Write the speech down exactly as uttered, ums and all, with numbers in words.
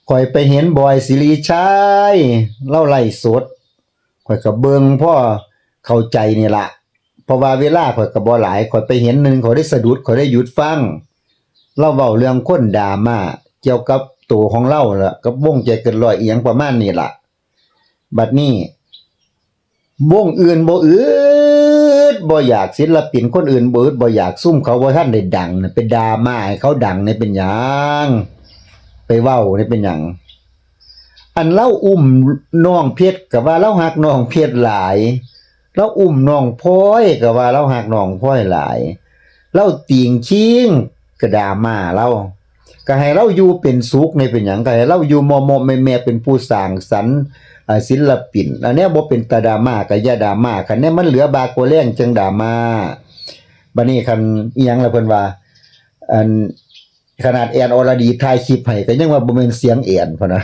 ข้อยไปเห็นบอยสิริชัย เล่าไลฟ์สด ข้อยก็เบิ่งพอเข้าใจนี่ละ เพราะว่าเวลาข้อยก็บ่หลาย ข้อยไปเห็นหนึ่ง ข้อยได้สะดุด ข้อยได้หยุดฟัง เล่าเว้าเรื่องคนดราม่าเกี่ยวกับตัวของเล่าละกับวงใจเกินร้อยอีหยังประมาณนี้ละ บัดนี้ วงอื่นบ่อึดบ่อยาก ศิลปินคนอื่นบ่อึดบ่อยาก ซุมเขาบ่ทันได้ดังน่ะ ไปดราม่าให้เขาดังนี่เป็นหยัง ไปเว้านี่เป็นหยัง อันเล่าอุ้มน้องเพชรก็ว่าเล่าฮักน้องเพชรหลาย เล่าอุ้มน้องพลอยก็ว่าเล่าฮักน้องพลอยหลาย เล่าติ่งคิงก็ดราม่าเล่า ก็ให้เล่าอยู่เป็นสุขนี่เป็นหยัง ก็ให้เล่าอยู่เหมาะๆแมะๆเป็นผู้สร้างสรรค์ อ่า ศิลปิน อันเนี้ยบ่เป็นตาดราม่าก็อย่าดราม่า คันเนี้ยมันเหลือบากกว่าแรงจั่งดราม่า บัดนี้คันอิหยังล่ะเพิ่นว่า อัน ขนาดแอนอรดีถ่ายคลิปให้ก็ยังว่าบ่แม่นเสียงแอนพะนะ